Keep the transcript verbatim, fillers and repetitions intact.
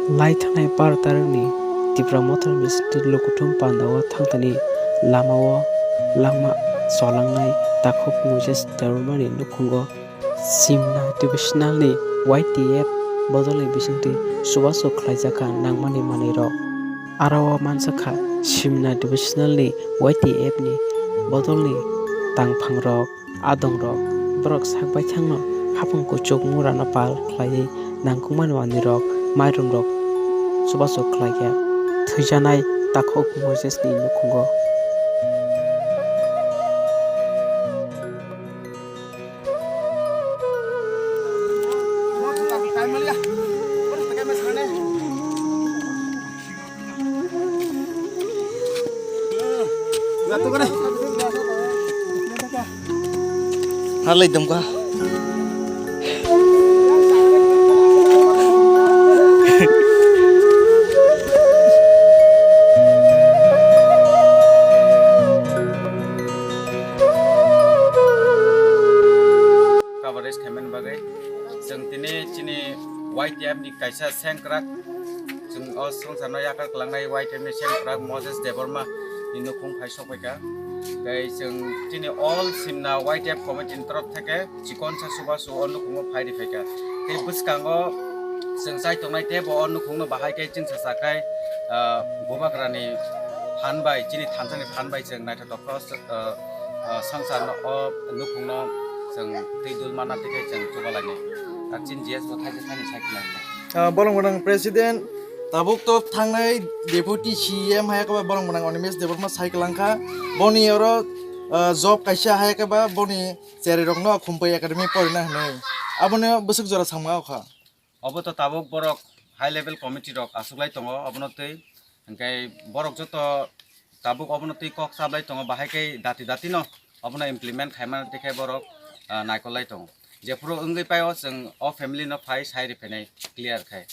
Lai thangnai bar tarikni Tipra Motha University Lukuthum Pandao thangthani lamao langma cholangnai takhuk Moses Debbarmani nukhungo Simna Divisionalni Y T F bodolni bisingtwi chubachu khlaijakha nangmani manwirok. Aro o manjakha Simna Divisionalni Y T F ni bodolni tangphangrok. Adongrok, borok sak baithangno hapung kuchuk murano pal khlaiwi nangkukmani manwirok, mairum rok chubachu khlaikha. Thwijanai takhuk Moses ni nukhungo. Halai dum ka. Coverage khaimani bagwi chwng tini chini Y T F ni kaisa sengkrak, chwng o swngcharno yakar kwlangnai Y T F ni sengkrak Moses Debbarma ni nukhung phai sokphaikha. Tei chwng chini all Simna Y T F committee ni torof theke chikonsa chubachu o nukhungo phai riphaikha. Tei bwskango chwng chai tongnai tei bo o nukhungno bahai khe chwngsa sakhai, ah, Bubagrani phan bai, chini thansani phan bai chwng naithotok khe o, ah, ah, swngcharno o nukhungno chwng twi dul manna tei khe chwng chubalainai. Ar chini G S bo thaisa thani sai khwlainai. Ah, bolong gwnang president, tabuk to thangnai deputy C E M hai khe ba bolong gwnang Animesh Debbarma sai kwlangkha. Boni oro, ah, job kaisa hai khe ba boni cherai rokno Khumpui Academy porina hinwi. Abono bwswk jora samga okha. Obo to tabuk borok high level committee rok achuklai tongo obono twi. Hwnkhe borok joto tabuk obono twi kok chaplai tongo, bahai khe dati dati no obono implement khaimani tei khe borok, ah, naikolai tongo. Jephuru wngwi paio chwng o family no phai sai riphainai clear khai.